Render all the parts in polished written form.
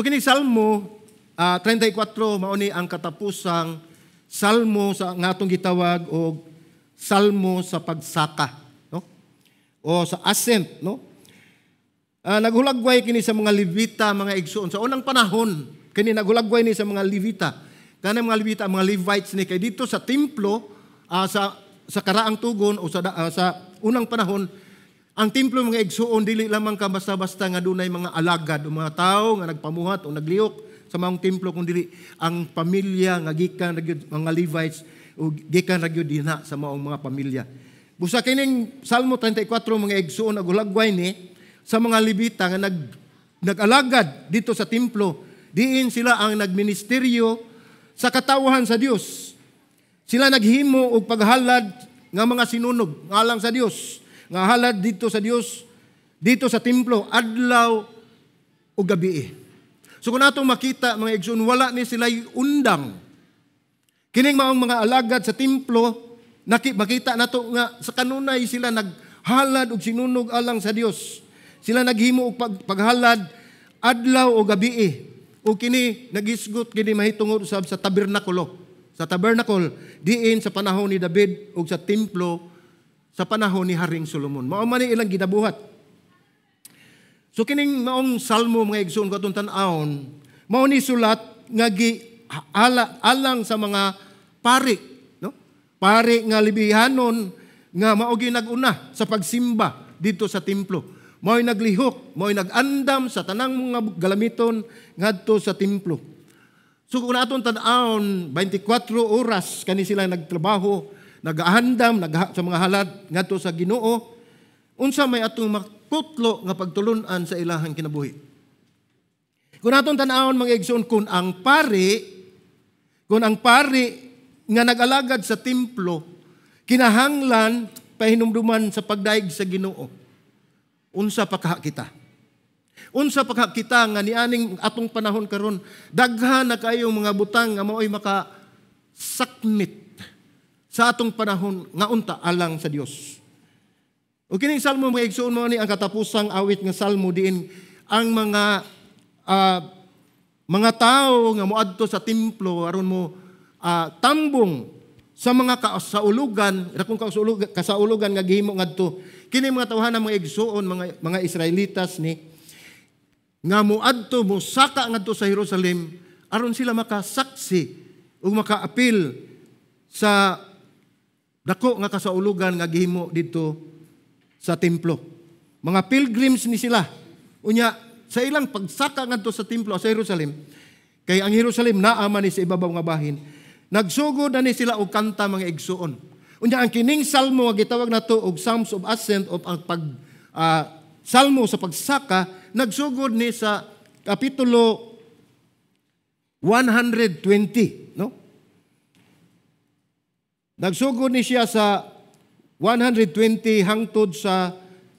So kini Salmo 34 mao ni ang katapusang salmo sa nga atong gitawag og salmo sa pagsaka, no? O sa ascent, no? Naghulagway kini sa mga Levita, mga igsuon, sa unang panahon. Kini naghulagway ni sa mga Levita. Kanang mga Levita, mga Levites ni, kay dito sa templo, sa karaang tugon o sa unang panahon, ang templo, mga igsuon, dili lamang ka basta-basta nga dunay mga alagad o mga tao nga nagpamuhat o naglihok sa maong templo, kung dili ang pamilya nga gikan ra gyud, mga Levites, o gikan ra gyud dinha sa maong mga pamilya. Busa kining Salmo 34, mga igsuon, naghulagway ni sa mga Levita nga nag-alagad dito sa templo, diin sila ang nagministeryo sa katawhan sa Dios. Sila naghimo og paghalad nga mga sinunog ngalang sa Dios, nga halad dito sa Dios dito sa templo adlaw ug gabi. So kung atong makita, mga igsoon, wala ni sila undang. Kining maong mga alagad sa templo, makita nato nga sa kanunay sila naghalad og sinunog alang sa Dios. Sila naghimo og paghalad adlaw o gabi. O kini nagisgot kini mahitungod usab sa tabernakulo. Sa tabernacle diin sa panahon ni David ug sa templo sa panahon ni Haring Solomon. Mao man ni ilang ginabuhat. So kining maong salmo, mga igsoon, katong tan-awon, mao ni sulat nga gi alang sa mga pari, no? Pari nga libihanon nga mao gyud nag-una sa pagsimba dito sa templo. Mao'y naglihok, mao'y nag-andam sa tanang mga galamiton ngadto sa templo. So kung atong tan-awon, 24 oras kani sila nagtrabaho, nagaandam sa mga halad ngadto sa Ginoo. Unsa may atong makutlo nga pagtulun-an sa ilahang kinabuhi? Kung atong tan-awon, mga igsoon, kung ang pari nga nag-alagad sa templo kinahanglan pahinumduman sa pagdaig sa Ginoo, unsa pa kaha kita? Unsa pa kaha kita nga nianing atong panahon karon, daghan na kayong mga butang nga mao'y makasakmit sa atong panahon nga unta alang sa Dios? O kining salmo, mga igsoon, mo ni ang katapusang awit nga salmo diin ang mga tao nga moadto sa templo aron mo tambong sa mga kasaulugan, dakong kasaulugan nga gihimo ngadto. Kini mga tawhana, mga igsuon, mga Israelitas ni nga moadto, mosaka ngadto sa Jerusalem aron sila makasaksi ug makaapil sa dako nga kasaulugan nga gihimo didto sa templo. Mga pilgrims ni sila. Unya sa ilang pagsaka ngadto sa templo sa Jerusalem, kay ang Jerusalem naa man ni sa ibabaw nga bahin, nagsugod na ni sila og kanta, mga igsuon. Unya ang kining salmo nga gitawag nato og Psalms of Ascent o ang salmo sa pagsaka, nagsugod ni sa kapitulo 120, no? Nagsugod ni siya sa 120 hangtod sa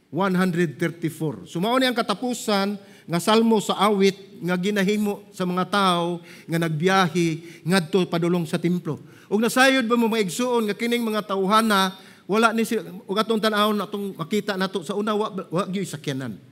134. So mao ni ang katapusan nga salmo sa awit nga ginahimo sa mga tao nga nagbiyahe ngadto padulong sa templo. Ug nasayod ba mo, mga igsuon, nga kining mga tawhana wala ni sila, ug atong tan-awon, atong makita nato sa una, wa gyud sakyanan.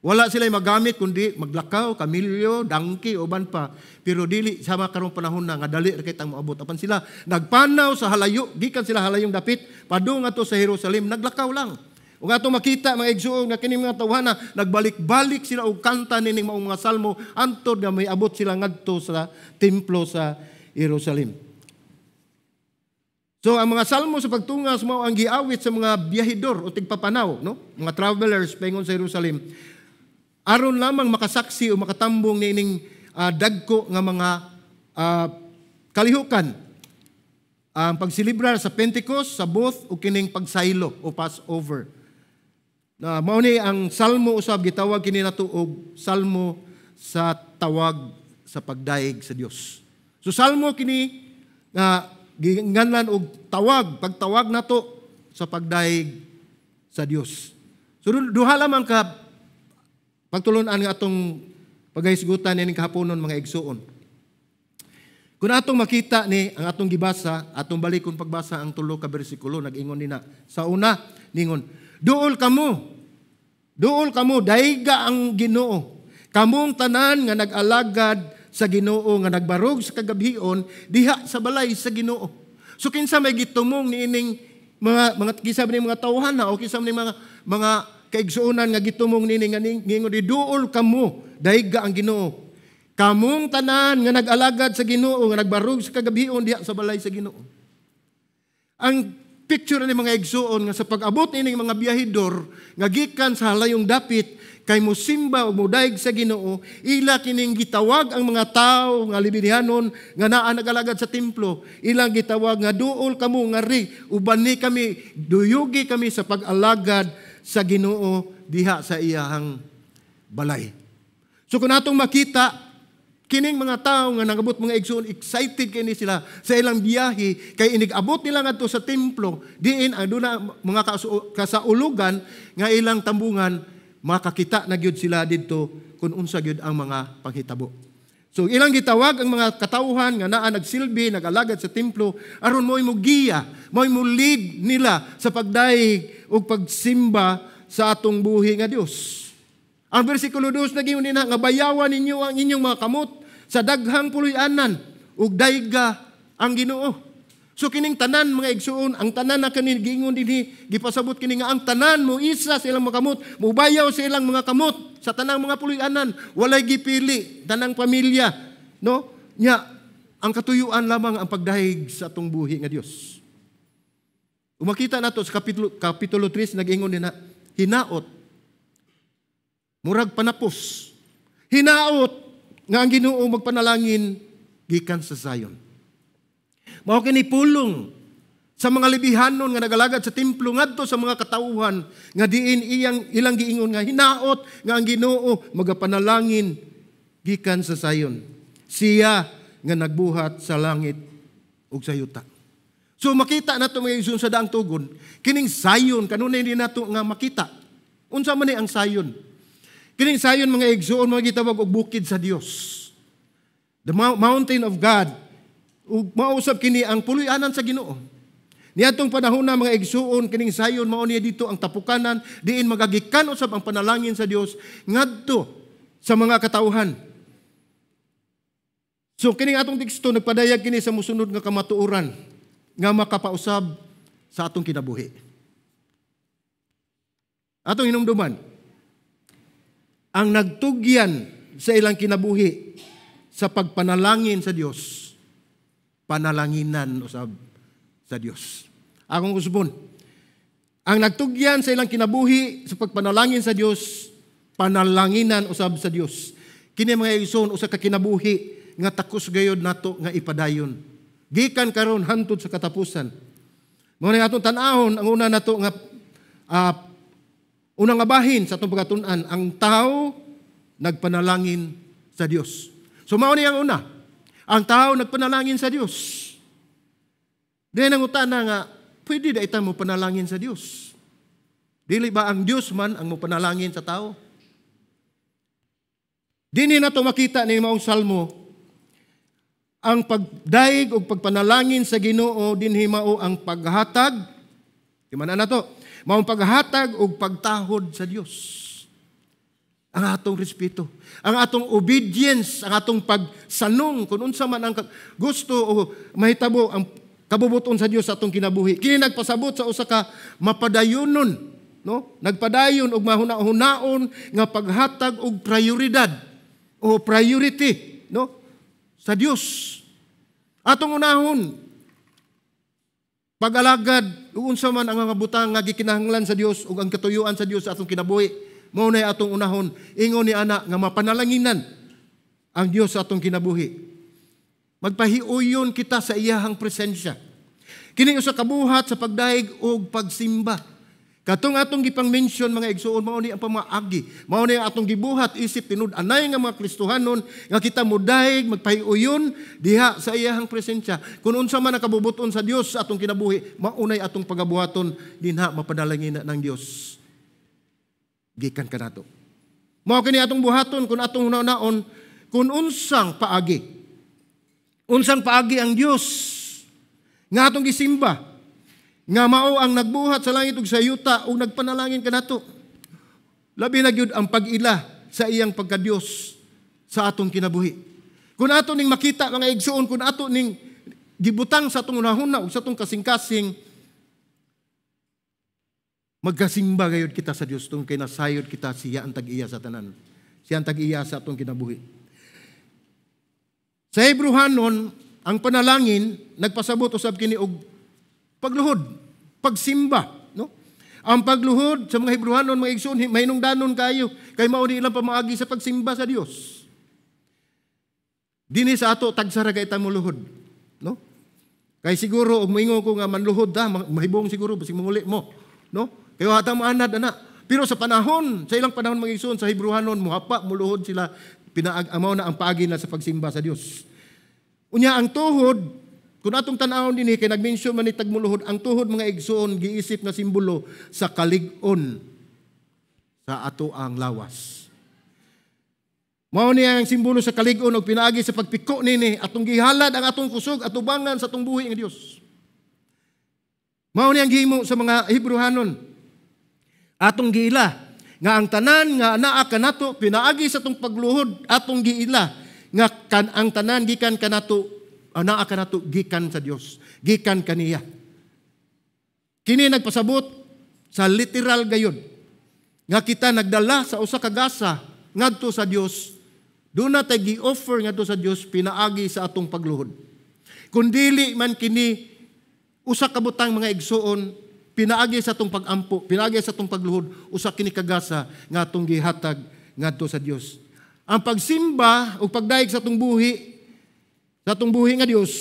Wala sila magamit kundi maglakaw, kamilyo, donkey, uban pa. Pero dili sama karong panahon na nga dali ra kay tang moabot. Apan sila nagpanaw sa halayo, gikan sila halayong dapit padung ato sa Jerusalem, naglakaw lang. Ug atong makita, mga igsuon, nga kining mga tawhana nagbalik-balik sila og kanta nining maong mga salmo antod nga may abot sila ngadto sa templo sa Jerusalem. So ang mga salmo sa pagtungas mao ang giawit sa mga biyahidor o tigpapanaw, no? Mga travelers paingon sa Jerusalem. Aron lamang makasaksi o makatambong niining dagko nga mga kalihukan. Ang pagselebrar sa Pentecost, sa Booth o kining pagsaylo o Passover. Na mao ni ang salmo usab gitawag kini nato og salmo sa tawag sa pagdayeg sa Dios. So salmo kini nga ginganlan og tawag, pagtawag nato sa pagdayeg sa Dios. So duha lamang ka pagtulunan nga atong paghisgutan nining kahaponon, mga igsuon. Kung atong makita ni ang atong gibasa, atong balikon pagbasa ang tulo ka bersikulo, nag-ingon nina. Sa una, ningon, "Duol kamo. Duol kamo, dayga ang Ginoo. Kamong tanan nga nag-alagad sa Ginoo nga nagbarog sa kagabhion diha sa balay sa Ginoo. So kinsa may gitumong niining mga kinsa man mga tawhana o kinsa man mga kaigsuonan nga gitumong niini nga ngingon, "Duol kamo, dayga ang Ginoo. Kamong tanan nga nag-alagad sa Ginoo nga nagbarog sa kagabhion diha sa balay sa Ginoo." Ang picture ni, mga igsuon, nga sa pag-abot nining mga biyahidor nga gikan sa halayong dapit kay mosimba o modayeg sa Ginoo, ila kining gitawag ang mga tao nga Lebihanon nga naa nagalagad sa templo. Ilang gitawag nga, "Duol kamo, ngari, ubani kami, duyugi kami sa pag-alagad sa Ginoo diha sa iyahang balay." So kung atong makita kining mga tao nga nangabot, mga igsoon, excited kini sila sa ilang biyahe kay inig-abot nila ngadto sa templo diin ang duna mga kasaulugan nga ilang tambungan, makakita na gyud sila didto kung unsa gyud ang mga panghitabo. So ilang gitawag ang mga katawhan nga naa nagsilbi, nagalagad sa templo aron mo'y mo giya, mo'y mo lead nila sa pagdayeg ug pagsimba sa atong buhi nga Dios. Ang bersikulo 2 naging nina nga bayawan ninyo ang inyong mga kamot sa daghang puloy-anan ug dayga ang Ginoo. So kining tanan, mga igsuon, ang tanan na kani giingon dinhi, gipasabot kini nga ang tanan mo isa sa ilang mga kamot, mubayaw sa ilang mga kamot sa tanang mga puloy-anan, walay gipili, tanang pamilya, no? Nya ang katuyuan lamang ang pagdayeg sa atong buhi nga Dios. Umakita nato sa kapitulo 3, nag-ingon din na hinaot murag panapos. Hinaot nga ang Ginoo magpanalangin gikan sa Zion. Mao kini pulong sa mga Lebihanon nga nagalagad sa templo ngadto sa mga katawhan nga diin ilang giingon nga hinaot nga ang Ginoo magapanalangin gikan sa Zion. Siya nga nagbuhat sa langit ug sa yuta. So makita nato, mga igsoon, sa daang tugon, kining Zion kanunay din nato nga makita. Unsa man ni ang Zion? Kining Zion, mga igsoon, mga gitawag og bukid sa Dios. The mountain of God. Ug mausab kini ang puloy-anan sa Ginoo. Niadtong panahon na, mga igsuon, kining Zion mao niya dito ang tapukanan diin magagikan usab ang panalangin sa Dios ngadto sa mga katawhan. So kining atong teksto nagpadayag kini sa mosunod nga kamatuoran nga makapausab sa atong kinabuhi. Atong hinumduman, ang nagtugyan sa ilang kinabuhi sa pagpanalangin sa Dios, panalanginan usab sa Dios. Akong usbon, ang nagtugyan sa ilang kinabuhi sa pagpanalangin sa Dios, panalanginan usab sa Dios. Kini, mga igsoon, usa ka kinabuhi nga takos gayod nato nga ipadayon. Gikan karon hantod sa katapusan. Mao ni atong tan-awon ang una nato nga unang nga bahin sa atong pagkatun-an, ang tao nagpanalangin sa Dios. So mao ni ang una. Ang tao nagpanalangin sa Dios. Di nang utana nga pwede da ita mo panalangin sa Dios? Dili ba ang Dios man ang mo panalangin sa tao? Dinhi nato makita ni maong salmo, ang pagdayeg og pagpanalangin sa Ginoo dinhi mao ang paghatag. Di man na to mao ang paghatag og pagtahod sa Dios. Ang atong respeto, ang atong obedience, ang atong pagsanong kung unsa man ang gusto o mahitabo ang kabubuton sa Dios sa atong kinabuhi. Kini nagpasabot sa usa ka mapadayonon, no? Nagpadayon og mahuna-hunaon nga paghatag og prioridad o priority, no? Sa Dios. Atong unahon pag-alagad ug unsa man ang mga butang nga gikinahanglan sa Dios ug ang katuyuan sa Dios sa atong kinabuhi. Mao na atong unahon. Ingon ni ana nga mapanalanginan ang Dios sa atong kinabuhi. Magpahiuyon kita sa iyahang presensya. Kini usa ka buhat sa pagdayeg og pagsimba. Katong atong gipang-mention, mga igsuon, mao ni ang pamaagi. Mao ni ang atong gibuhat isip tinud-anay nga mga Kristohanon nga kita modayeg, magpahiuyon diha sa iyahang presensya. Kung unsa man ang kabubuton sa Dios sa atong kinabuhi, maunay atong pagabuhaton dinha mapanalangin na ng Dios. Gikan kanato. Mao kini atong buhaton kung atong hunaon kung unsang paagi. Unsang paagi ang Dios nga atong gisimba nga mao ang nagbuhat sa langit ug sa yuta ug nagpanalangin kanato. Labi na gyud ang pag-ila sa sa iyang pagkadiyos sa atong kinabuhi. Kung ato ning makita, mga igsuon, kung ato ning gibutang sa atong hunahuna ug sa atong kasing-kasing, magkasimba gayud kita sa Dios tungod kay nasayod kita siya ang tag-iya sa tanan. Siya ang tag-iya sa atong kinabuhi. Sa Hebrehanon, ang panalangin nagpasabot usab kini og pagluhod, pagsimba, no? Ang pagluhod sa mga Hebrehanon, mga igsoon, mahinungdanon kayo kay mao ni ilang pamaagi sa pagsimba sa Dios. Dinhi sa ato, tagsa ra kay ta moluhod, no? Kay siguro og moingon ko nga manluhod ta, mahibong siguro basig manguli mo, no? Kay wa ta maanad ana. Pero sa panahon, sa ilang panahon, mga igsoon, sa Hebrehanon, muhapa, muluhod sila, pinaag mao na ang paagi na sa pagsimba sa Dios. Unya ang tuhod, kung atong tan-awon dinhi kay nag-mention man ni tagmuluhod, ang tuhod, mga igsoon, giisip na simbolo sa kalig-on sa ato ang lawas. Mao niya ang simbolo sa kalig-on og pinaagi sa pagpiko nini atong gihalad ang atong kusog atubangan sa atong buhi nga Dios. Mao niya ang gihimo sa mga Hebrehanon. Atong giila nga ang tanan nga naa kanato pinaagi sa atong pagluhod, atong giila nga kan ang tanan gikan kanato, anaa kanato gikan sa Dios, gikan kaniya. Kini nagpasabot sa literal gayud nga kita nagdala sa usa ka gasa ngadto sa Dios. Duna tay gi-offer ngadto sa Dios pinaagi sa atong pagluhod. Kung dili man kini usa ka butang, mga igsuon, pinaagi sa atong pagampo, pinaagi sa atong pagluhod, usa kini kagasa nga atong gihatag ngadto sa Dios. Ang pagsimba ug pagdayeg sa atong buhi nga Dios,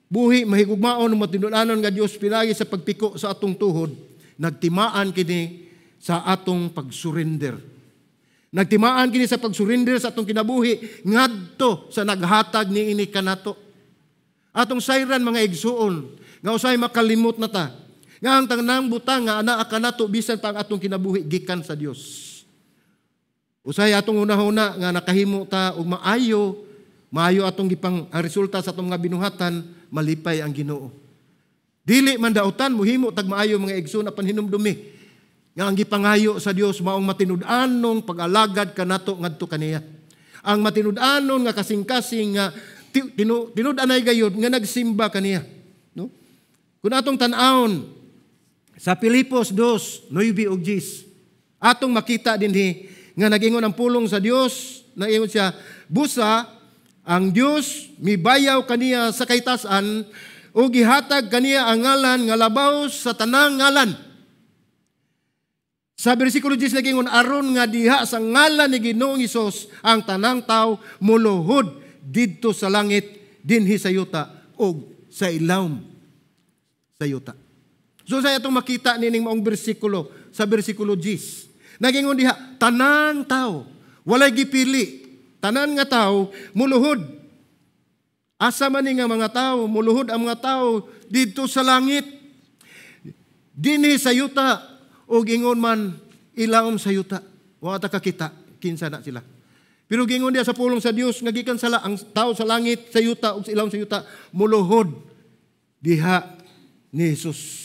buhi mahigugmaon ug matinud-anon nga Dios pinaagi sa pagpiko sa atong tuhod, nagtimaan kini sa atong pagsurrender. Nagtimaan kini sa pagsurrender sa atong kinabuhi ngadto sa naghatag niini kanato. Atong sayran, mga igsuon, nga usahay makalimot na ta nga ang tanang butang nga anaa kanato, bisan pa ang atong kinabuhi, gikan sa Dios. Usahay atong hunahuna nga nakahimo ta og maayo, maayo atong gipang ang resulta sa atong mga binuhatan, malipay ang Ginoo. Dili man dautan muhimo tag maayo, mga igsoon, apan hinumdumi nga ang gipangayo sa Dios maong matinud-anong pag-alagad kanato ngadto kaniya. Ang matinud-anon nga kasing-kasing nga tinud-anay gayud nga nagsimba kaniya, no? Kung atong tan-awon sa Filipos 2:9 ug 10, atong makita dinhi nga nagingon ang pulong sa Dios, nagingon siya, "Busa ang Dios mibayaw kaniya sa kahitasan ug gihatag kaniya ang ngalan nga labaw sa tanang ngalan." Sa bersikulo 10 nagingon, "Aron nga diha sa ngalan ni Ginoong Hesus ang tanang tawo muluhod didto sa langit, dinhi sa yuta ug sa ilawom sa yuta." So sa atong makita nining maong bersikulo, sa bersikulo 10, nagingon diha, tanan tao, walay gipili, tanan nga tao muluhod. Asa man ni nga mga tao muluhod? Ang mga tao didto sa langit, dinhi sa yuta, ug ingon man ilawom sa yuta. Wa ta kakita kinsa na sila. Pero gingon diha sa pulong sa Dios nga gikan sa ang tao sa langit, sa yuta ug sa ilawom sa yuta muluhod diha ni Jesus.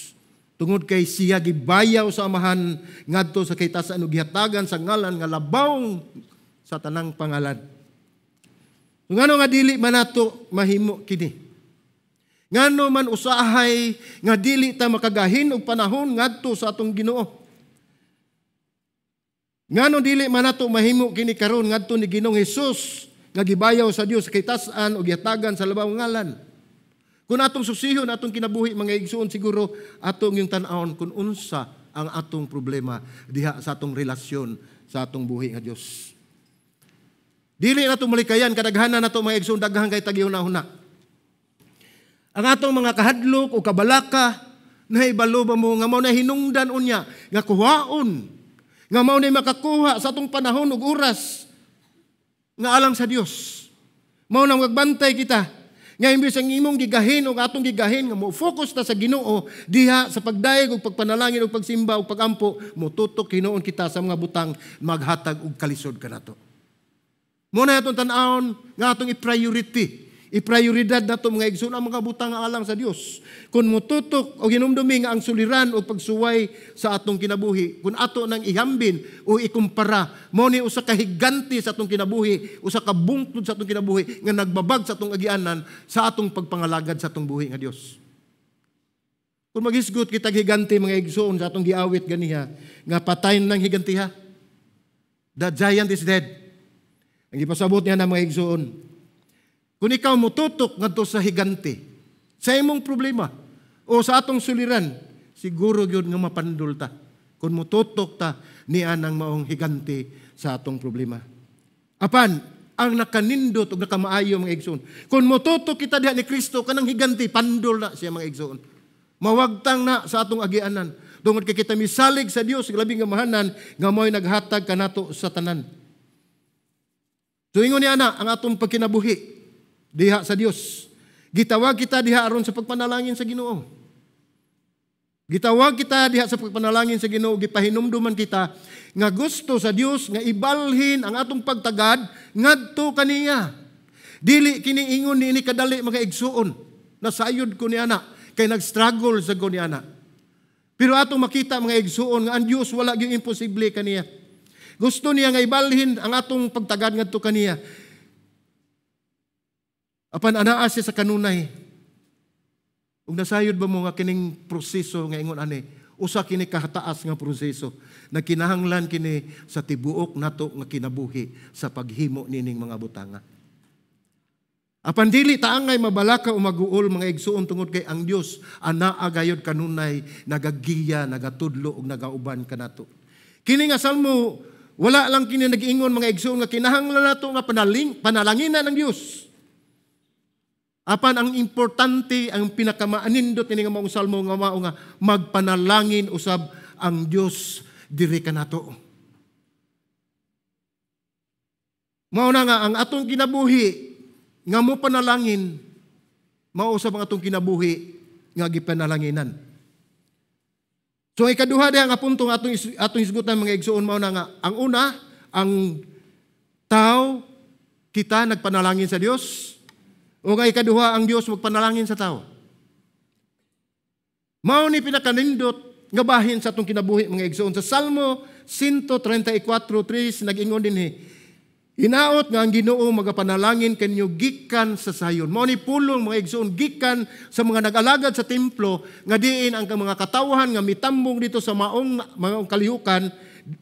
Tungod kay siya gibayaw sa Amahan ngadto sa kahitasan ug gihatagan sa ngalan nga labaw sa tanang pangalan. Ngano nga dili man nato mahimo kini? Ngano man usahay nga dili ta makagahin og panahon ngadto sa atong Ginoo? Ngano dili man nato mahimo kini karon ngadto ni Ginoong Hesus nga gibayaw sa Dios sa kahitasan ug gihatagan sa labaw ngalan? Kung atong susihon atong kinabuhi, mga igsuon, siguro atong yung tan-awon kung unsa ang atong problema diha sa atong relasyon sa atong buhi nga Dios. Dili nato malikayan kadaghanan nato, mga igsuon, daghan kay tagihuna-huna. Ang atong mga kahadlok o kabalaka, nahibalo ba mo nga mao na hinungdan unya nga kuhaon, nga mao na makakuha sa atong panahon ug oras nga alang sa Dios? Mao na magbantay kita nga imbes ang imong gigahin o atong gigahin nga mo focus ta sa Ginoo diha sa pagdayeg ug pagpanalangin ug pagsimba ug pagampo, motutok hinuon kita sa mga butang maghatag og kalisod kanato. Mo na atong tan-awon nga atong i-priority. Iprioridad nato, mga igsoon, ang mga butang nga alang sa Dios. Kung mututok o hinumdumi nga ang suliran o pagsuway sa atong kinabuhi, kung ato nang ihambin o ikumpara, mao ni usa ka higante sa atong kinabuhi, usa ka bungtod sa atong kinabuhi nga nagbabag sa atong agianan sa atong pagpangalagad sa atong buhi nga Dios. Kung maghisgot kitag higante, mga igsoon, sa atong giawit ganiha nga "Patayon ng higantiha. The giant is dead." Ang ipasabot niya na, mga igsoon, kung ikaw mututok ngadto sa higante, sa imong problema o sa atong suliran, siguro gyud nga mapandol ta kung mututok ta niya ng maong higante sa atong problema. Apan, ang nakanindot ug nakamaayo, mga igsoon, kung mututok kita diha ni Kristo, kanang higante, pandol na siya, mga igsoon. Mawagtang na sa atong agianan. Tungod kay kita misalig sa Dios, labing amahanan, nga mo'y naghatag kanato sa tanan. So ingon niya na, ang atong pagkinabuhi diha sa Dios. Gitawag kita diha aron sa pagpanalangin sa Ginoo. Gitawag kita diha sa pagpanalangin sa Ginoo, gipahinumduman kita nga gusto sa Dios nga ibalhin ang atong pagtagad ngadto kaniya. Dili kini ingon niini kadali, mga igsuon. Nasayod ko ni ana kay nag-struggle sa ko ni ana. Pero atong makita, mga igsuon, nga ang Dios wala gyud imposible kaniya. Gusto niya nga ibalhin ang atong pagtagad ngadto kaniya. Apan anaa siya sa kanunay. Ug nasayod ba mo nga kining proseso nga ingon ani, usa kini kahataas nga proseso na kinahanglan kini sa tibuok nato nga kinabuhi sa paghimo nining mga butanga? Apan dili taangay mabalaka o maguol, mga igsuon, tungod kay ang Dios anaa gayod kanunay nagagiya, nagatudlo ug nagauban kanato. Kini nga salmo, wala lang kini nag-ingon, mga igsuon, nga kinahanglan nato nga panalanginan ng Dios. Apan ang importante, ang pinakamaanindot ini nga maong salmo nga mao nga magpanalangin usab ang Dios diri kanato. Mao na nga ang atong kinabuhi nga mo panalangin, mao usab ang atong kinabuhi nga gipanalanginan. So ang ikaduha diha nga punto nga atong hisgutan, mga igsuon, mao na nga ang una, ang tao kita nagpanalangin sa Dios, o ang ikaduha, ang Dios magpanalangin sa tao. Mao ni pinakanindot nga bahin sa atong kinabuhi, mga igsuon. Sa Salmo 134:3 nag-ingon dinhi, "Hinaot nga ang Ginoo magapanalangin kanyo gikan sa sayon." Mao ni pulong, mga igsoon, gikan sa mga nag-alagad sa templo nga diin ang mga katawhan nga mitambong dito sa maong mga kalihukan,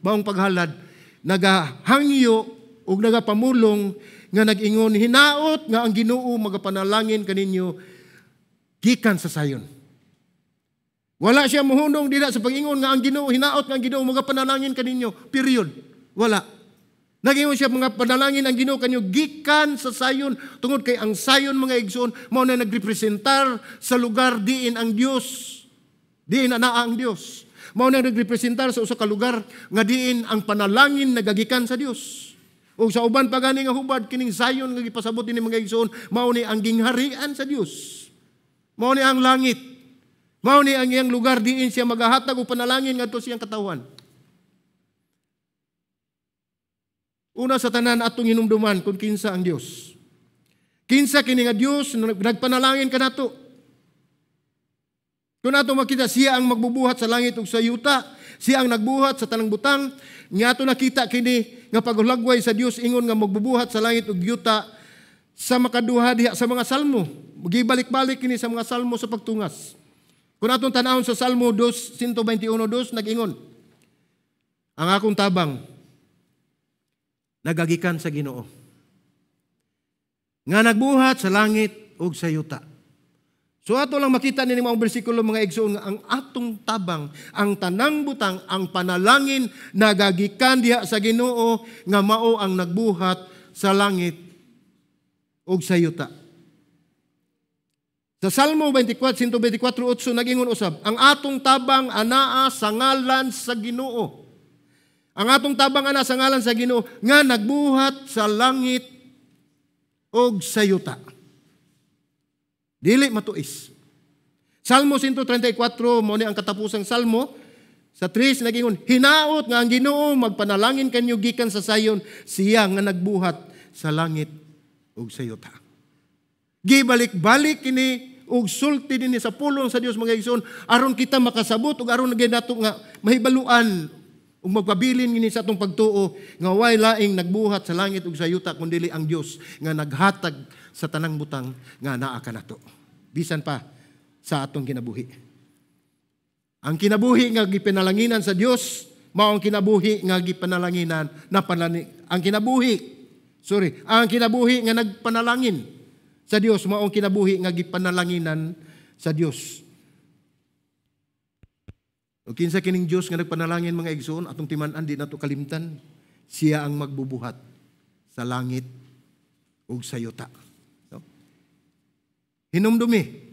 maong paghalad, nagahangyo ug nagapamulong nga nag-ingon, "Hinaot nga ang Ginoo magapanalangin kaninyo gikan sa sayon." Wala siya muhunong dila sa pag-ingon nga ang Ginoo, "Hinaot nga ang Ginoo magapanalangin kaninyo." Period. Wala. Nag-ingon siya, mga panalangin ang Ginoo kanyo gikan sa sayon, tungod kay ang sayon, mga igsoon, mao na nagrepresentar sa lugar diin ang Dios. Diin anaa ang Dios. Mao na nagrepresentar sa usa ka lugar nga diin ang panalangin nagagikan sa Dios. O sa uban pa gani nga hubad, kining sayon nga gipasabot ini, mga igsoon, mao ni ang gingharian sa Dios. Mao ni ang langit. Mao ni ang iyang lugar diin siya magahatag og panalangin ngadto siyang katawhan. Una sa tanan, atong hinumduman kung kinsa ang Dios. Kinsa kini nga Dios nagpanalangin kanato? Kung ato makita, siya ang magbubuhat sa langit ug sa yuta, siya ang nagbuhat sa tanang butang. Nga ato nakita kini nga paghulagway sa Dios ingon nga magbubuhat sa langit ug yuta sa makaduha diha sa mga salmo. Gibalik-balik kini sa mga salmo sa pagtungas. Kung atong tan-awon sa Salmo 2, 121:2, nag-ingon, "Ang akong tabang nagagikan sa Ginoo nga nagbuhat sa langit ug sa yuta." So ato lang makita nini mga bersikulo, mga igsoon, nga ang atong tabang, ang tanang butang, ang panalangin nagagikan diha sa Ginoo nga mao ang nagbuhat sa langit ug sa yuta. Sa Salmo 24, 124:8 nagingon usab, "Ang atong tabang anaa sa ngalan sa Ginoo." Ang atong tabang ana sa ngalan sa Ginoo nga nagbuhat sa langit ug sa yuta. Dili matuis. Salmo 134, mao ni ang katapusang salmo. Sa 3 nagingon, "Hinaot nga ang Ginoo magpanalangin kanyo gikan sa sayon, siya nga nagbuhat sa langit ug sa yuta." Gibalik-balik kini og sulti dinhi sa pulong sa Dios, mga igsoon, aron kita makasabot ug aron nato nga mahibaluan ug magpabilin kini sa atong pagtuo nga way laing nagbuhat sa langit ug sa yuta kun dili ang Dios nga naghatag sa tanang butang nga naa kanato, bisan pa sa atong kinabuhi. Ang kinabuhi nga gipanalanginan sa Dios mao ang kinabuhi nga gipanalanginan na panalani, ang kinabuhi, sorry, ang kinabuhi nga nagpanalangin sa Dios mao ang kinabuhi nga gipanalanginan sa Dios. O kinsa kining Dios nga nagpanalangin, mga igsoon? Atong timan-an, di nato kalimtan, siya ang magbubuhat sa langit ug sa yuta. No? Hinumdumi,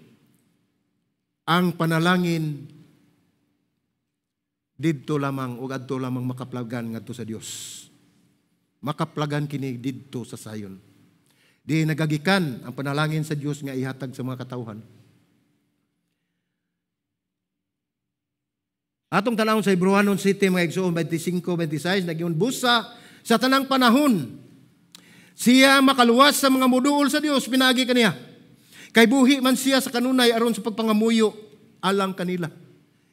ang panalangin didto lamang ug adto lamang makaplagan ngadto sa Dios. Makaplagan kini didto sa sayon. Di nagagikan ang panalangin sa Dios nga ihatag sa mga katawhan. Atong tanawon sa Hebreohanon 7, mga igsoon, 25-26, nagyun busa sa tanang panahon siya makaluwas sa mga muduol sa Dios pinaagi kaniya. Kay buhi man siya sa kanunay aron sa pagpangamuyo alang kanila.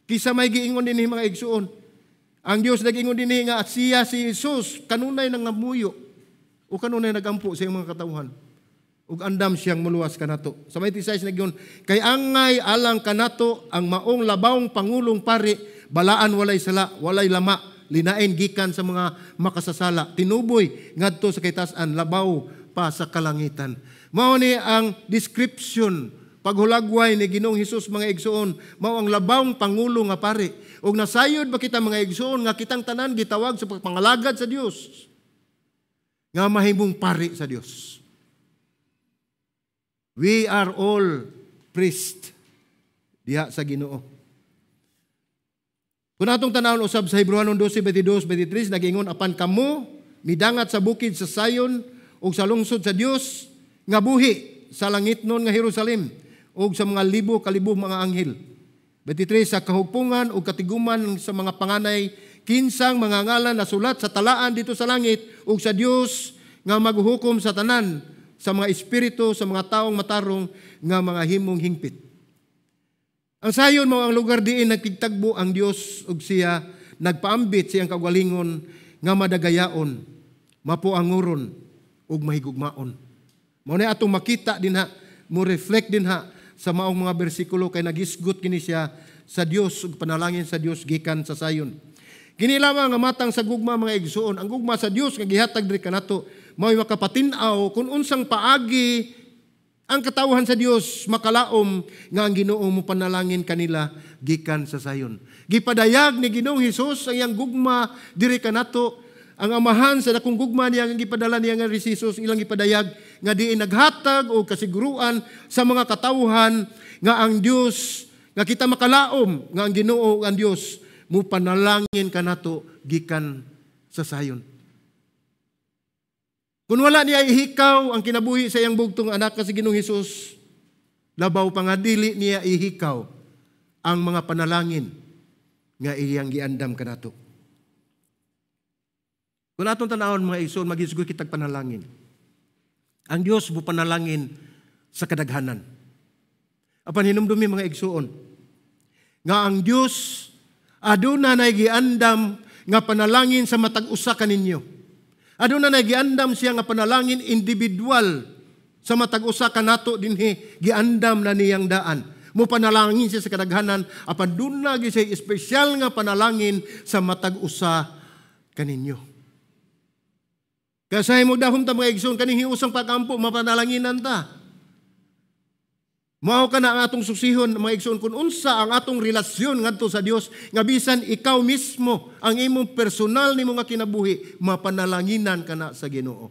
Kisa may giingon dinhi, mga igsoon? Ang Dios nag-ingon dinhi nga at siya si Jesus kanunay nangamuyo o kanunay nagampo sa iyang mga katawhan. Ug andam siyang muluwas kanato. Sa 26 nagyon, kay angay alang kanato ang maong labawng pangulong pari, balaan, walay sala, walay lama, linain gikan sa mga makasasala, tinuboy ngadto sa kitasan, labaw pa sa kalangitan. Mao ni ang description paghulagway ni Ginoong Hesus, mga igsoon, mao ang labawng pangulo nga pari. Ug nasayod ba kita, mga igsoon, nga kitang tanan gitawag sa pagpangalagad sa Dios nga mahimong pari sa Dios? We are all priest diha sa Ginoo. Kung atong tanawon usab sa Hebreohanon 12, 22, 23, nagingon, apan kamo midangat sa bukid sa Sayon ug sa lungsod sa Dios nga buhi, sa langitnon nga Jerusalem, ug sa mga libo kalibo mga anghel. 23, sa kahugpungan ug katiguman sa mga panganay, kinsang mga ngalan nasulat sa talaan dito sa langit, ug sa Dios nga maghuhukom sa tanan sa mga espiritu sa mga taong matarong nga mga himong hingpit. Ang sayon mao ang lugar diin nagkigtagbo ang Dios ug siya nagpaambit siyang kaugalingon nga madagayaon, mapuanguron ug mahigugmaon. Mao na atong makita dinha, mo reflect dinha sa maong mga bersikulo kay nagisgot kini siya sa Dios ug panalangin sa Dios gikan sa sayon. Kini lamang nga matang sa gugma, mga igsuon, ang gugma sa Dios nga gihatag diri kanato mao'y makapatin-aw kung unsang paagi ang katawhan sa Dios makalaom nga ang Ginoo mo panalangin kanila gikan sa sayon. Gipadayag ni Ginoong Hesus ang iyang gugma diri kanato. Ang Amahan sa dakong gugma niya nga gipadala niya nga si Jesus ilang gipadayag nga diin naghatag og kasiguruan sa mga katawhan nga ang Dios, nga kita makalaom nga ang Ginoo, ang Dios mo panalangin kanato gikan sa sayon. Kung wala niya ihikaw ang kinabuhi sa iyang bugtong anak ka si Ginoong Hesus, labaw pa nga dili niya ihikaw ang mga panalangin nga iyang giandam kanato. Kung atong tanawon, mga igsoon, maghisgot kitag panalangin. Ang Dios mo panalangin sa kadaghanan. Apan hinumdumi, mga igsoon, nga ang Dios aduna nay giandam nga panalangin sa matag usa kaninyo. Aduna nay giandam siya nga panalangin individual sa matag usa kanato dinhi, giandam na niyang daan. Mo panalangin siya sa kadaghanan, apan duna gyud siya espesyal nga panalangin sa matag usa kaninyo. Kaya sa himong dahom ta, mga igsoon, kaning hiusang pag-ampo, mapanalanginan ta. Mao ka na ang atong susihon, mga igsoon, kung unsa ang atong relasyon ngadto sa Dios, nga bisan ikaw mismo, ang imong personal nimo nga kinabuhi, mapanalanginan ka na sa Ginoo.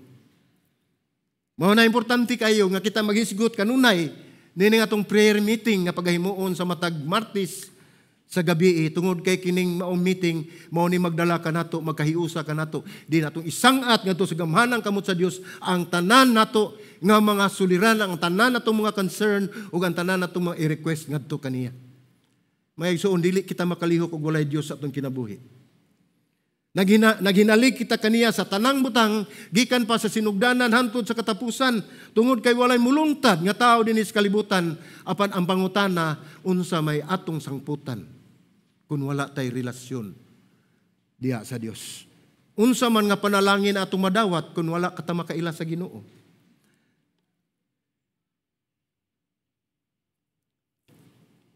Mao na importante kayo nga kita maghisgot kanunay nining atong prayer meeting nga pagahimuon sa matag Martes sa gabi, tungod kay kining maong meeting mao ni magdala kanato, magkahiusa kanato, di natong isangat ngadto sa gamhanang kamot sa Dios ang tanan nato nga mga suliran, ang tanan natong mga concern ug ang tanan natong mga i-request ngadto kaniya. Mga igsoon, dili kita makalihok og walay Dios sa atong kinabuhi. Naghinalig kita kaniya sa tanang butang gikan pa sa sinugdanan hangtod sa katapusan, tungod kay walay mulungtad nga tao dinhi sa kalibutan, apan ang pangutana unsa may atong sangputan kun wala tay relasyon diha sa Dios. Unsa man nga panalangin atong madawat kun wala ka ta makaila sa Ginoo.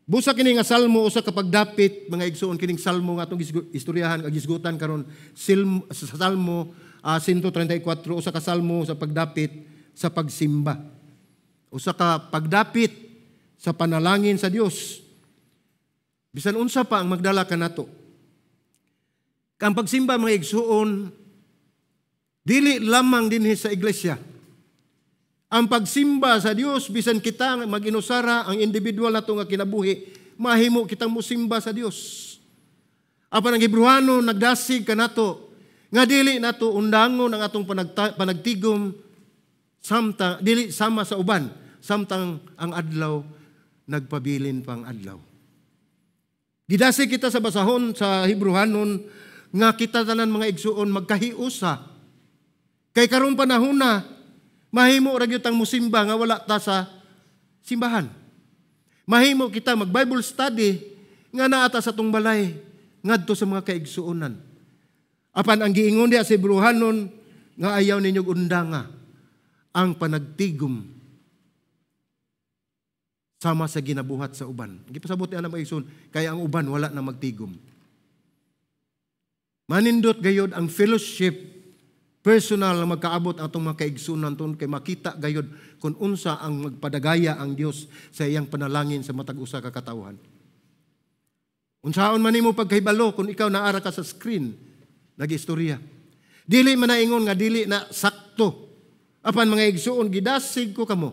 Busa kini nga salmo usa ka pagdapit, mga igsoon, kining salmo nga atong istoryahan ug gisgutan karon, sa Salmo 134, usa ka salmo sa pagdapit sa pagsimba. Usa ka pagdapit sa panalangin sa Dios. Bisan unsa pa ang magdala kanato. Ang pagsimba, mga igsoon, dili lamang dinhi sa iglesia. Ang pagsimba sa Dios, bisan kita mag-inusara ang individual nato nga kinabuhi, mahimo kitang musimba sa Dios. Apan ang Hebreano nagdasig kanato nga dili nato undangon ang atong panagtigom samtang dili sama sa uban, samtang ang adlaw nagpabilin pang adlaw. Gidasig kita sa basahon sa Hebrehanon nga kita tanan, mga igsuon, magkahiusa. Kay karong panahona, mahimo ra gyud tang musimba nga wala ta sa simbahan. Mahimo kita mag Bible study nga naa ta sa atong balay ngadto sa mga kaigsuonan. Apan ang giingon diha sa Hebrehanon nga ayaw ninyo undanga ang panagtigom sama sa ginabuhat sa uban. Gipasabot niya mga igsoon, kaya ang uban wala na magtigom. Manindot gayod ang fellowship personal na magkaabot atong mga kaigsunan tungod kay makita gayod kung unsa ang magpadagaya ang Dios sa iyang panalangin sa matag usa ka katawhan. Unsaon man nimo pagkahibalo kung ikaw naara ka sa screen nag-istorya. Dili man naingon nga dili na sakto. Apan mga igsuon, gidasig ko kamo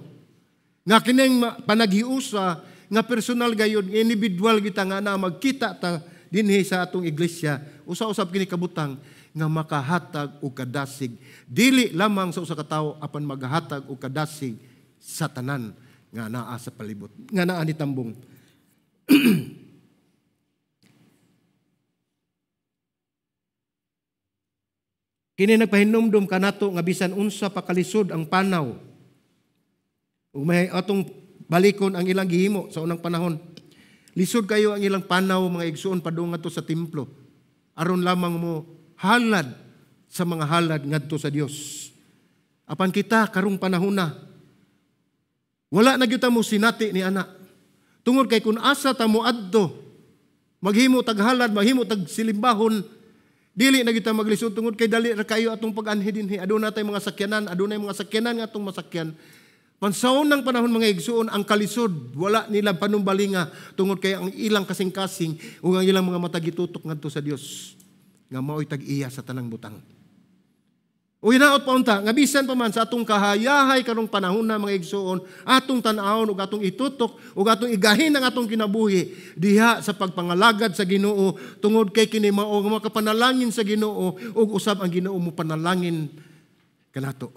nga kining panaghiusa nga personal gayud, individual kita nga na magkita ta dinhi sa atong iglesia, usa-usab kini kabutang nga makahatag og kadasig dili lamang sa usa ka tawo, apan maghatag og kadasig sa tanan nga naa sa palibot, nga naa ni tambong. Kini nagpahinumdum kanato nga bisan unsa pa kalisod ang panaw ug may atong balikon ang ilang gihimo sa unang panahon. Lisod kayo ang ilang panaw, mga igsuon, padung ngadto sa templo aron lamang mo halad sa mga halad ngadto sa Dios. Apan kita karong panahona, wala na gyud ta mo sinati ni ana. Tungod kay kun asa ta mo adto, maghimo tag halad, maghimo tag silimbahon, dili na gyud ta maglisod tungod kay dali ra kayo atong pag-anhi dinhi. Aduna tay mga sakyanan, adunay mga sakyanan nga atong masakyan. Pansaon ng panahon, mga igsuon, ang kalisod, wala nila panumbalinga tungod kay ang ilang kasing-kasing ug ang ilang mga mata gitutok ngadto sa Dios nga mao'y tag-iya sa tanang butang. O hinaot pa unta, nga bisan pa man sa atong kahayahay karong panahon na, mga igsuon, atong tan-awon ug atong itutok ug atong igahin ang atong kinabuhi diha sa pagpangalagad sa Ginoo, tungod kay kini mao nga makapanalangin sa Ginoo ug usab ang Ginoo mo panalangin kanato.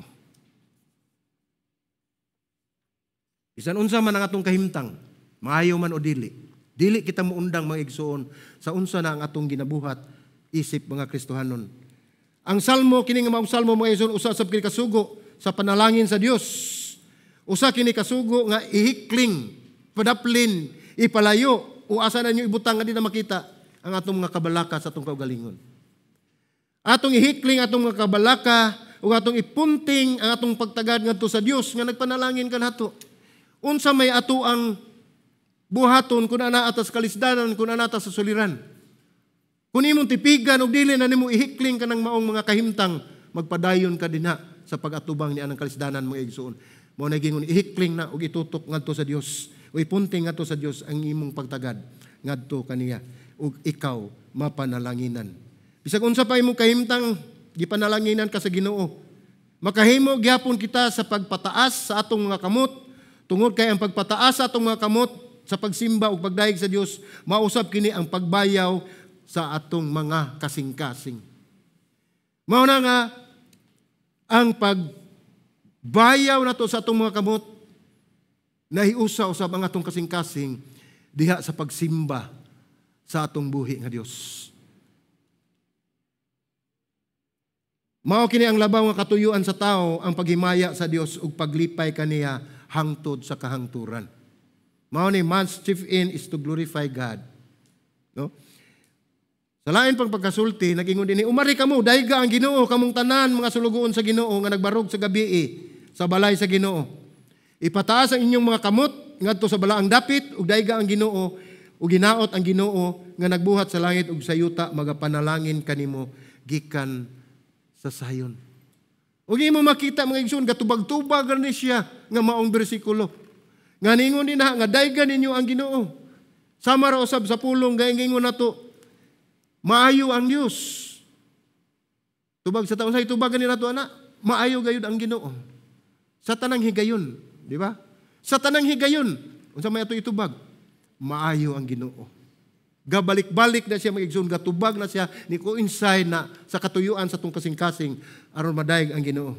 Bisan unsa man ang atong kahimtang, maayo man o dili, dili kita muundang, mga igsuon, sa unsa na ang atong ginabuhat isip mga Kristohanon. Ang salmo, kini nga maong salmo, mga igsoon, usa sab kini kasugo sa panalangin sa Dios. Usa kini kasugo nga ihikling, padaplin, ipalayo, o asa na ninyo ibutang nga di na makita ang atong mga kabalaka sa atong kaugalingon. Atong ihikling atong mga kabalaka ug atong ipunting ang atong pagtagad ngadto sa Dios nga nagpanalangin kanato. Unsa may ato ang buhaton kun ana atas kalisdanan, kun ana atas sa suliran. Kung imong tipigan og dili na nimo ihikling kanang maong mga kahimtang, magpadayon ka dinha sa pag-atubang ni anang kalisdanan, mga igsoon. Mao na gingon, ihikling na og itutok ngadto sa Dios, o ipunting ngadto sa Dios ang imong pagtagad ngadto kaniya ug ikaw mapanalanginan. Bisag unsa pa imong kahimtang, gipanalanginan ka sa Ginoo. Makahimo gyapon kita sa pagpataas sa atong mga kamot, tungod kay ang pagpataas sa atong mga kamot sa pagsimba ug pagdayeg sa Dios, mausab kini ang pagbayaw sa atong mga kasing-kasing. Mao na nga ang pagbayaw nato sa atong mga kamot, nahiusa usab ang atong kasing-kasing diha sa pagsimba sa atong buhi nga Dios. Mao kini ang labaw nga katuyuan sa tao, ang paghimaya sa Dios ug paglipay kaniya hangtod sa kahangturan. Mao ni man's chief end is to glorify God. No? Sa lain pang pagkasulti, nag-ingon dinhi, "Umari kamo, dayga ang Ginoo, kamong tanan mga sulugoon sa Ginoo nga nagbarog sa gabi sa balay sa Ginoo. Ipataas ang inyong mga kamot ngadto sa balaang dapit ug dayga ang Ginoo ug ginaot ang Ginoo nga nagbuhat sa langit ug sa yuta magapanalangin kanimo gikan sa sayon." Ug imo makita, mga igsoon, gatubag-tubag ni siya nga maong bersikulo. Nga ningon din nga daygan ninyo ang Ginoo. Sama ra usab sa pulong gaingon nato, maayo ang Dios. Tubag sa taon sa tubagan ni nato ana, maayo gayud ang Ginoo. Sa tanang higayon, di ba? Sa tanang higayon, unsa may ato itubag? Maayo ang Ginoo. Gabalik-balik na siya, mga igsoon, gatubag na siya ni coincide na sa katuyuan sa atong kasing-kasing aron madayeg ang Ginoo.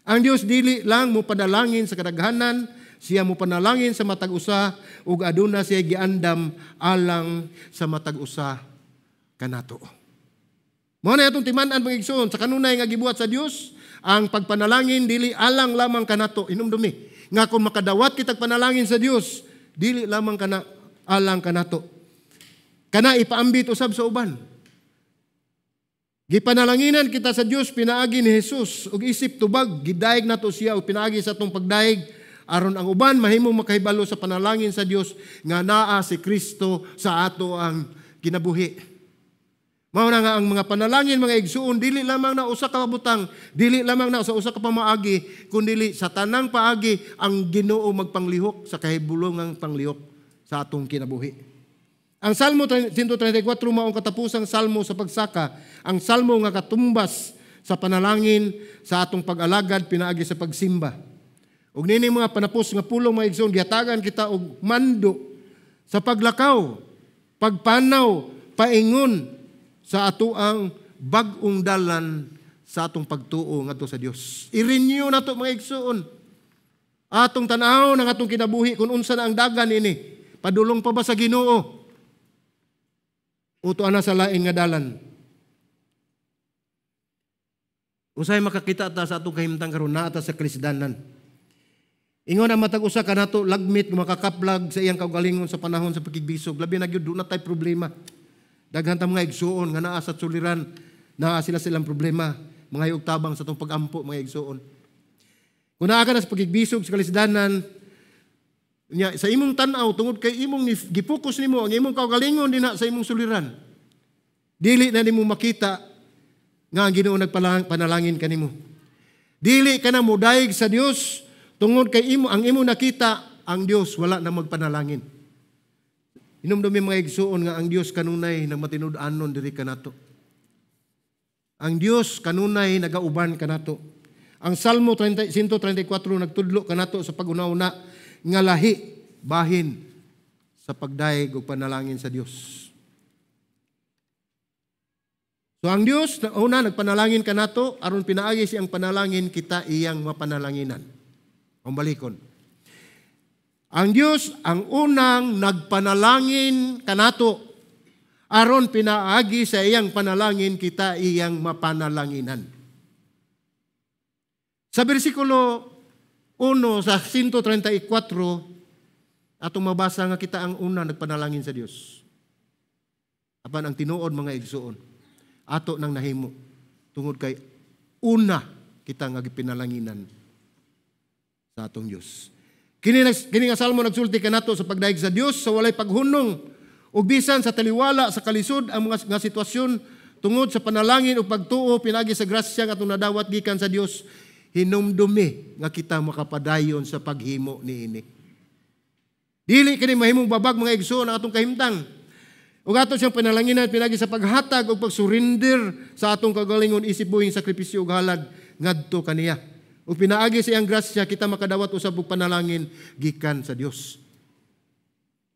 Ang Dios dili lang mo panalangin sa kadaghanan, siya mo panalangin sa matag usa ug aduna siya giandam alang sa matag usa kanato. Mao na atong timan-an, mga igsoon, sa kanunay nga gibuhat sa Dios ang pagpanalangin dili alang lamang kanato. Inumdumi nga kung makadawat kitag panalangin sa Dios, dili lamang kana alang kanato. Kana ipaambit usab sa uban. Gipanalanginan kita sa Dios pinaagi ni Jesus ug isip tubag gidayeg nato siya ug pinaagi sa atong pagdayeg aron ang uban mahimong makahibalo sa panalangin sa Dios nga naa si Kristo sa ato ang kinabuhi. Mao na nga ang mga panalangin, mga igsuon, dili lamang na usa ka butang, dili lamang na sa usa ka pamaagi, kundi sa tanang paagi ang Ginoo magpanglihok sa kahibulongang panglihok sa atong kinabuhi. Ang Salmo 134 maong katapusang salmo sa pagsaka, ang salmo nga katumbas sa panalangin sa atong pag-alagad pinaagi sa pagsimba. Ug nining mga panapos nga pulong, mga igsoon, gihatagan kita og mando sa paglakaw, pagpanaw, paingon sa atoang bag-ong dalan sa atong pagtuo ngadto sa Dios. I-renew nato, mga igsoon. Atong tan-aw ng atong kinabuhi kung unsa na ang dagan ini. Padulong pa ba sa Ginoo? O tuwa na sa lain nga dalan? Usay makakita ta sa atong kahimtang karon, naa ta sa kalisdanan. Ingon ang matag usa kanato lagmit nga makakaplag sa iyang kaugalingon sa panahon sa pakigbisog. Labi na gyud na tay problema. Daghan ta mga igsuon nga naa sa suliran, naa sila silang problema, mga og tabang sa atong pagampo, mga igsuon. Kung naa ka na sa pakigbisog sa kalisdanan, nya, sa imong tan-aw tungod kay imong gipokus nimo ang imong kaugalingon dinha sa imong suliran. Dili na nimo makita nga ang Ginoo nagpanalangin kanimo. Dili ka na modayeg sa Dios tungod kay imo ang imo nakita ang Dios wala na magpanalangin. Hinumdumi, mga igsuon, nga ang Dios kanunay nagmatinud-anon diri kanato. Ang Dios kanunay nagauban kanato. Ang Salmo 30, 134 nagtudlo kanato sa pag-una-una nga lahi bahin sa pagdayeg ug panalangin sa Dios. So ang Dios una nagpanalangin kanato aron pinaagi siyang panalangin kita iyang mapanalanginan. Ang balikon. Ang Dios ang unang nagpanalangin kanato aron pinaagi sa iyang panalangin kita iyang mapanalanginan. Sa bersikulo 1 sa 134, atong mabasa nga kita ang una nagpanalangin sa Dios. Apan ang tinuod, mga igsuon, ato nang nahimo tungod kay una kita nga gipinalanginan sa atong Dios. Kini nga salmo nagsulti kanato sa pagdayeg sa Dios sa walay paghunong ug bisan sa taliwala sa kalisod ang mga nga sitwasyon tungod sa panalangin ug pagtuo pinagi sa grasya nga atong nadawat gikan sa Dios. Hinumdumi nga kita makapadayon sa paghimo niini. Dili kini mahimong babag, mga igsoon, ang atong kahimtang. Ug ato siyang panalanginan pinagi sa paghatag ug pagsurrender sa atong kagalingon isip buhing sakripisyo ug halad ngadto kaniya. Ug pinaagi sa iyang grasya kita makadawat usab og panalangin gikan sa Dios.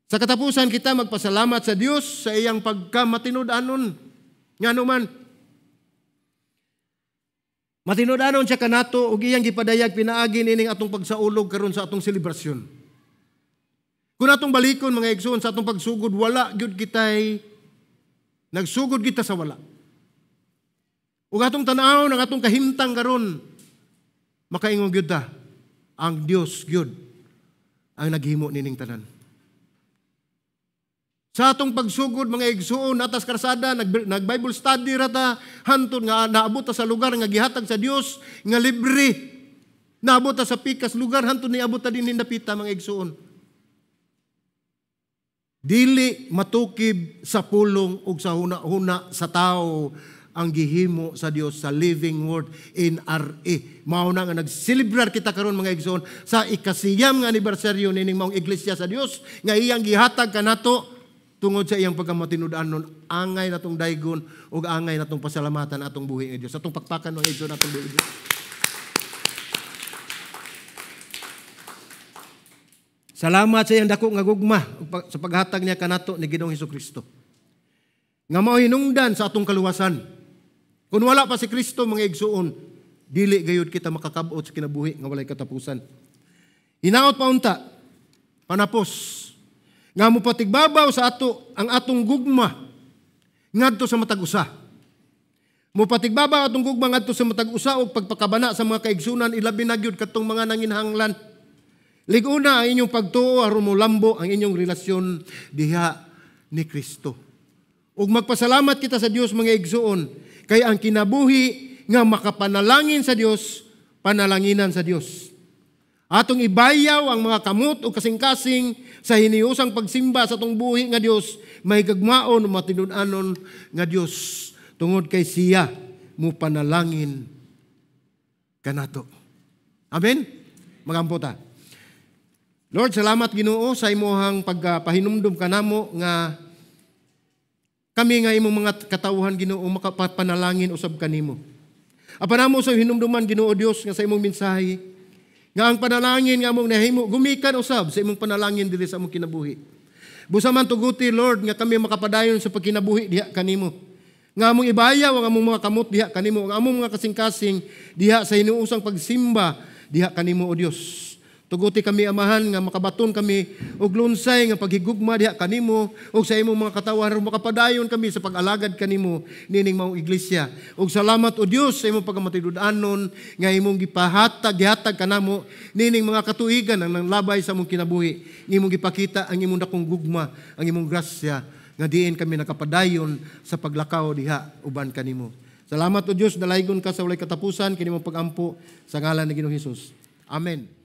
Sa katapusan, kita magpasalamat sa Dios sa iyang pagkamatinud-anon. Ngano man matinud-anon siya kanato ug iyang gipadayag pinaagi nining atong pagsaulog karon sa atong selebrasyon. Kung atong balikon, mga igsoon, sa atong pagsugod, wala gyud kitay nagsugod kita sa wala. Ug atong tan-awon ang atong kahimtang karon, makaingon gyud ta, ang Dios gyud ang naghimo nining tanan. Sa atong pagsugod, mga igsuon, natas karsada, nag-Bible study rata, hantod nga naabot ta sa lugar nga gihatag sa Dios nga libre. Naabot ta sa pikas lugar, hantod niabot ta dinhi dapita, mga igsuon. Dili matukib sa pulong ug sa huna-huna sa tao ang gihimo sa Dios sa Living Word NRA. Mao na nga nagselebrar kita karon, mga igsoon, sa 9 nga anibersaryo nining maong iglesia sa Dios nga iyang gihatag kanato tungod sa iyang pagkamatinud-anon. Angay natong daygon ug angay natong pasalamatan atong buhi nga Dios. Atong pakpakan, mga igsoon, atong buhi nga Dios. Salamat sa iyang dako nga gugma sa paghatag niya kanato ni Ginoong Hesukristo, nga mao hinungdan sa atong kaluwasan. Kung wala pa si Kristo, mga igsuon, dili gayud kita makakabot sa kinabuhi nga walay katapusan. Hinaot pa unta, panapos, nga mopatigbabaw sa ato ang atong gugma ngadto sa matag usa. Mopatigbabaw atong gugma ngadto sa matag usa og pagpakabana sa mga kaigsunan, ilabi na gyud katong mga nanginhanglan. Lig-una ang inyong pagtuo aron molambo ang inyong relasyon diha ni Kristo. Ug magpasalamat kita sa Dios, mga igsuon, kay ang kinabuhi nga makapanalangin sa Dios, panalanginan sa Dios. Atong ibayaw ang mga kamot o kasing-kasing sa hiniusang pagsimba sa atong buhi nga Dios, may gagmaon o matinud-anon nga Dios, tungod kay siya mo panalangin kanato. Amen? Magampo ta. Lord, salamat Ginoo sa imuhang pagpahinumdum kanamo nga kami nga imong mga katawhan, Ginoo, makapanalangin usab kanimo. Apan amo sa hinumduman, Ginoo Dios, nga sa imong mensahe nga ang panalangin nga among nahimo gumikan usab sa imong panalangin diri sa among kinabuhi. Busa man tuguti, Lord, nga kami makapadayon sa pagkinabuhi diha kanimo. Nga among ibayaw ang among mga kamot diha kanimo, ang among mga kasing-kasing diha sa hinuusang pagsimba diha kanimo, o Dios. Tuguti kami, Amahan, nga makabaton kami og lunsay nga paghigugma diha kanimo og sa imong mga katawhan, makapadayon kami sa pag-alagad kanimo nining maong iglesia. Og salamat, o Dios, sa imong pagkamatinud-anon nga imong gihatag kanamo nining mga katuigan ang nanglabay sa among kinabuhi. Imong gipakita ang imong dakong gugma, ang imong grasya nga diin kami nakapadayon sa paglakaw diha uban kanimo. Salamat, o Dios, dalaygon ka sa walay katapusan kini mong pagampo sa ngalan ni Ginoong Hesus. Amen.